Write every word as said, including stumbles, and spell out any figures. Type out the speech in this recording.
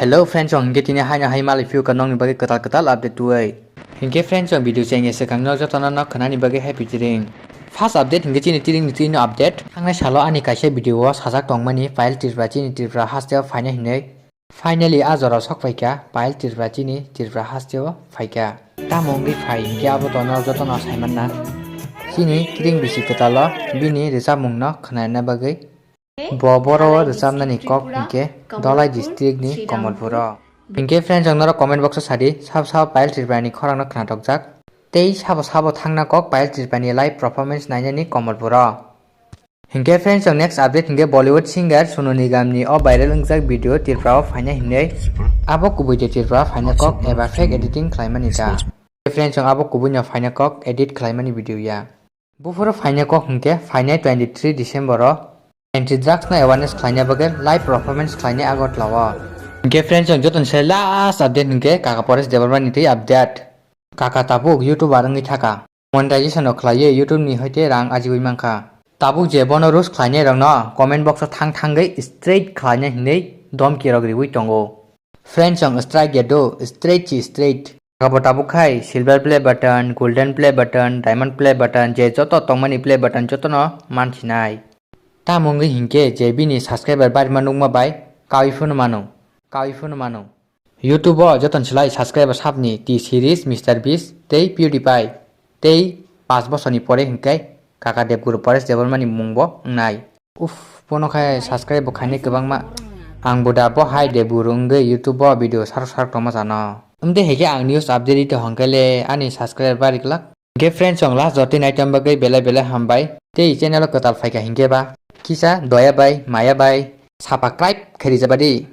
Hello friends, ang hinkhe tini haino hai malai phiyokha nokni bagwi kwtal kwtal update twi. Hinkhe friends, ang video chengya swkang no jotono no khwnani bagwi happy tiring. First update hinkhe chini tiring ni twi no update. Thangnai salo ani kaisa video o sajak tongmani Payal Tripura chini Tripura hasteo phaina hinwi. Finally a jora sok phaikha, Payal Tripura chini Tripura hasteo phaikha. Tamo wngwi phai hinkhe abo tono jotono saimanna. Chini tiring bisi kwtalo bini rwchapmung no khwnana bagwi. Bo boro o rwchapnani kok hinkhe Dhalai district ni Kamalpur o. Hinkhe friends, ang norok comment box o sadi, sabo sabo Payal Tripura ni khorang no khwnatokjak. Tei sabo sabo thangna kok Payal Tripura ni live performance nainani Kamalpur o. Hinkhe friends, ang next update hinkhe Bollywood singer Sonu Nigam ni o viral wngjak video Tripura o phaina hinwi. Abo kubui de Tripura phaina kok eba fake editing khlaimani da. Friends, ang abo kubui no phaina kok edit khlaimani video ya. Buphuru phaina kok hinkhe phainai twenty three December o anti drugs no awareness khlaina bagwi live performance khlainai Agartala o. Hinkhe friends, ang jotono se last update hinkhe Kaka Paresh Debbarma ni twi update. Kaka tabuk YouTuber wngwi thaka. Monetization no khlaiwi YouTube ni hoite rang ajiwi mankha. Tabuk je bono roast khlainai rokno comment box o thang thangwi straight khlaina hinwi domki rok riwi tongo. Friends, ang strike ya do, straight chi straight. Kaka bo tabuk khai silver play button, golden play button, diamond play button, je joto tongmani play button jotono mansinai. Tamo wngwi hinkhe je bini subscriber barima nukma bai kaui phano mano, kaui phano mano. YouTube o joton slai subscriber sapni T Series, Mister Beast tei PewDiePie tei paanch bosorni pore hinkhe Kaka Debguru Paresh Debbarma ni mung bo wngnai. Uff, bono khai subscribe bo khainai kwbangma. Ang bo da bo hai Debguru wngwi YouTube o video sarok sarok tongma sano. Wngde heke ang news update rito hwnkhe le ani subscribe bari glak. Hwnkhe friends, ang last jotoi naitam bagwi belai belai hambai. Tei channel o kwtal phaikha hinkhe ba kisa doya bai, maya bai, subscribe khe rijabadi.